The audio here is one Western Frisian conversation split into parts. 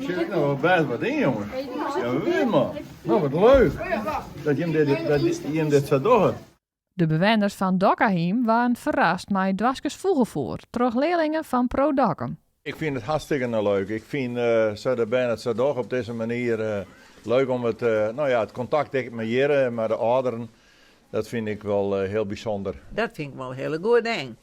Der sit noch wol bêst wat yn, jonges. Ja, wie man. No, wat leuk dat jim dit, dat jim dit sa dogge. De bewenners fan Dokkahiem waarden ferrast mei doaskes fûgelfoer troch learlingen fan Pro Dokkum. Ik fyn it hartstikke leuk. Ik fyn sa de bern it sa dogge op dizze manier leuk om it, no ja, it kontakt ek mei hjir, mei de âlderen, dat fyn ik wol hiel bysûnder. Dat fyn ik wol in hiele goed ding.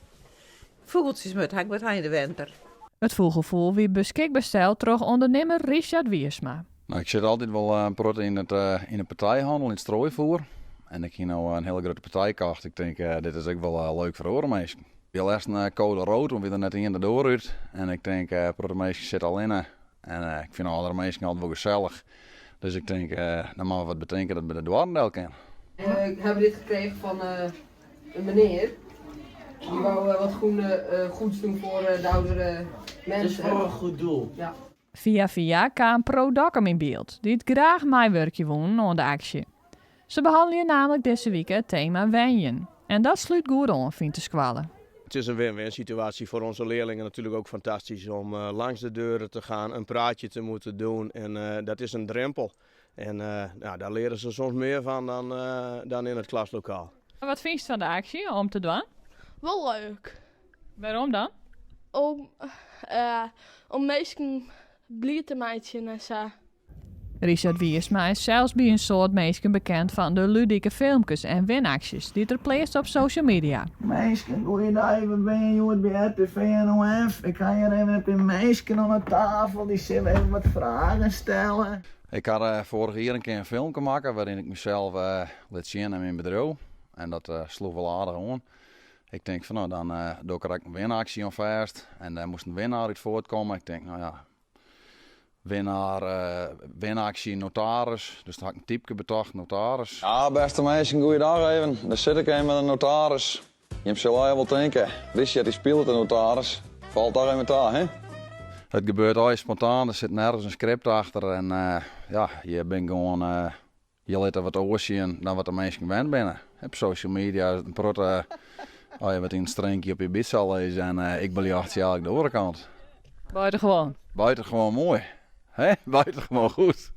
Fûgeltsjes moatte ek wat ha yn de winter. It fûgelfoer wie beskikber steld troch ûndernimmer Richard Wiersma. No, ik sit altyd wol in protte yn it yn de partyhannel, yn it strooifoer. En ik hie no in hiele grutte partij kocht. Ik tink, dit is ek wol leuk foar oare minsken. Wie lêsten code rood, want wie der net ien de doar út. En ik tink, in protte minsken sitte allinne. En ik fyn âldere minsken altyd wol gesellich. Dus ik tink, dan moatte we wat betinke dat by de doarren del kin. Ik heb dit gekregen van een meneer. Die wou wat groene, goeds doen voor de oudere mensen. Het is voor een goed doel. Ja. Fia fia kaam Pro Dokkum yn byld, dy't graach meiwurkje woenen oan de aksje. Se behannelje namelijk dizze wike it tema wenjen. En dat slút goed oan, fynt de skoalle. Het is een win-win situatie voor onze leerlingen natuurlijk ook fantastisch om langs de deuren te gaan, een praatje te moeten doen en dat is een drempel. En nou, daar leren ze soms meer van dan in het klaslokaal. Wat fynst fan de aksje om te dwaan? Wol leuk. Wêrom dan? Om minsken bliid te meitsjen en sa. Richard Wiersma is sels by in soad minsken bekend fan de ludike filmkes en winaksjes dy't er pleatst op social media. Minsken, goeiedei, we binne hjoed by RTV NOF. Ik ha hjir even in pear minsken oan 'e tafel, dy sille even wat fragen stelle. Ik ha foarich jier in kear in filmke makke wêryn ik mysels lit sjen en myn bedriuw. En dat sloech wol aardich oan. Ik tink fan no, dan doch ik der ek in winaksje oan fêst. En dêr moast in winnaar út foartkomme. Ik tink, no ja, winnaar, winaksje, notaris. Dus toen ha ik in typke betocht, notaris. Ja, bêste minsken, goeiedag even. Dêr sit ik even mei de notaris. Jim sille allegear wol tinke, Richard dy spilet de notaris. Falt toch even ta, hè? It gebeurt allegear spontaan, der sit nergens in skript achter. En ja, je binne gewoan, je litte wat oars sjen dan wat de minsken wend binne. Op social media is it in protte, as je wat yn it strinkje op je bytsal lizze en ik beljochtsje eigentlik de oare kant. Buitengewoon. Buitengewoon moai, hè? Buitengewoon goed.